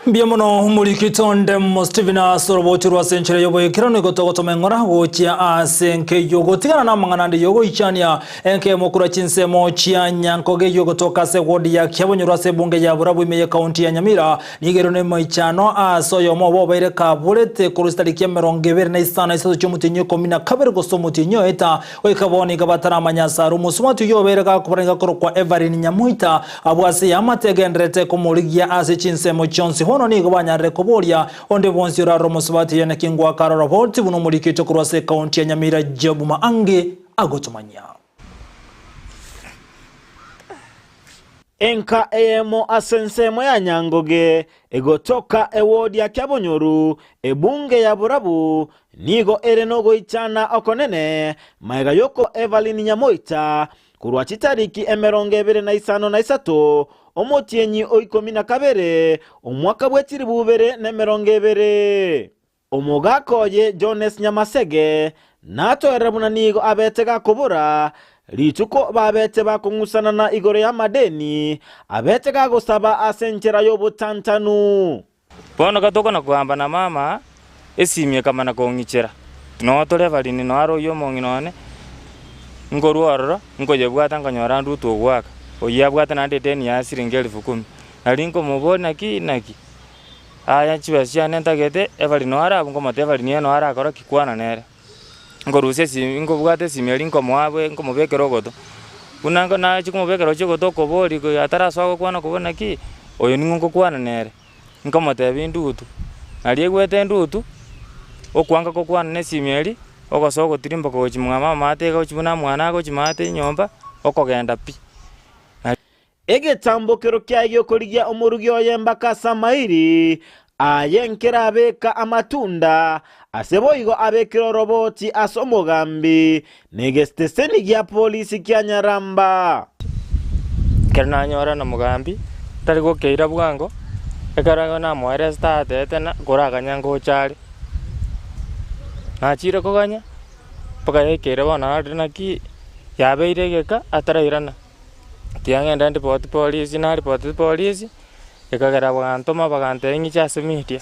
Mbuya mono omoriki Tondemo Stephen ase orobochi rwa ase enchera y'oboikeranu igo togotoma eng'ora gochia ase enka eyio gotigana namang'ana ande y'ogoichania enka eyemo korwa chinsemo chia Nyankoge eyio egotoka ase ewodi ya Kiabonyoru ase ebunge ya Borabu ime y'ekaunti ya Nyamira nigo ere nemaichano ase oyomo obo obeire kaborete korwa chitariki 25 chi'omotienyi o12 gose omotienyi oeta Goika bono iga bataramanya asare omosubati oyio obeire gakobora nigo akorokwa Evelyn Nyamoita, abwo ase eamate egendererete komorigia ase chinsemo chionsi. Bono nigo banyarire koboria onde bwonsi orarore omosubati oyio naki ngoaka aroro Bolti buna omoriki oito korwa ase ekaunti ya Nyamira Job Maangi agotomanyia. Enka eyemo ase ensemo ya Nyangoge egotoka ewodi ya Kiabonyoru, ebunge ya Borabu, Nigo ere nogoichana okonene magega y'okoa Evelyn Nyamoita korwa chitariki 25 omotienyi o 12 omwaka bwe chilifu bibere na 20. Omogaka oye Jones Nyamasege natoerera buna nigo abete gakobora rituko babete bakong'usanana igoro y'amadeni abete gagosaba ase enchera y'obotantanu. Bono gatokona kogamba na mama, esimi ekamana kong'ichera. Noo tore abarini noo are oyio omong'ina one, nkorwa ororo, nkoyebwata nkonyora ndutu ogoaka, oyio abwate naende edeni yaye siringi elfu kumi. Nari nkomoboria naki naki, aya chibesa chiane ntagete, Evelyn noo are abwo nkomotebia Evelyn eye noo arakore ki kwana nere. Nkorusia esimi nkobwata esimi eria nkomoa abwe nkomobekera ogoto, buna nko nachia komobekera gochia ogoto okoboria ko atarasoa gokwana okobua naki, oyo ning'o ngokwana nere, nkomotebia endutu, naria aigwete endutu, okwanga gokwana na esimi eria, ogosoa ogotirimboka gochia mwa mama ate iga gochia buna mwana agochia maate nyomba, okogenda pi. Egetambokero kiaye gi'okorigia omorugi oye mpaka ase amairi aye nkerabeka amatunda, ase boigo abekire oroboti ase omogambi, na egesiteseni gia polisi kia Nyaramba. Ekero nanyora na mogambi, ntari gokeira bwango, ekero namoeresete tatete na koraganya ngocha are. Nachire koganya, mpaka yaikeire bono narorire naki yabeire egeka atarairana. Tiga ng'ende ndipoti polisi, naripoteti polisi, ekagera bagantoma bagantebia ng'iche ase media.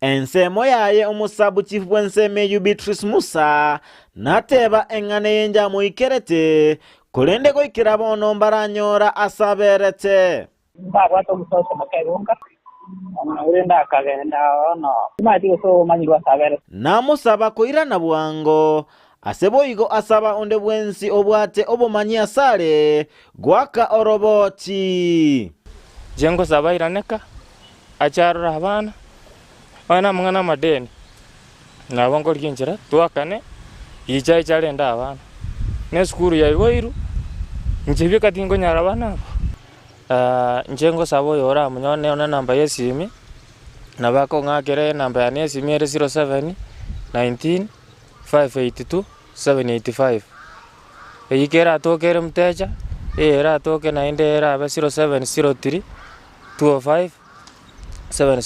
Ensemo yaye omosabuchifu bw'ensemo eyio Beatrice Musa nateba eng'ana eye njamoikerete, korende goikera bono mbaranyora ase aberete. Mbabwate omosacha moke gonka, korende akagenda bono, timanyeti gose omanyirwe ase aberete. Namosaba koirana bwango, ase boigo asaba onde bwensi obwate obomanyi asare goaka oroboti. Inche ngosaba airaneka, ache arore abana, onye namang'ana amadeni, nabo nkorigia enchera twakane, richa aiche arende abana. Na esukuru yaigoirwe, inche bieka tinkonyara abana abwo. Inche ngosaba oyo oramonyore one enamba ya esimi, nabo akong'akera enamba yane ya esimi ere 07 19 582 785. Eyio keratoke ere mteja, eye eratoke naende erabe 0703 205 7.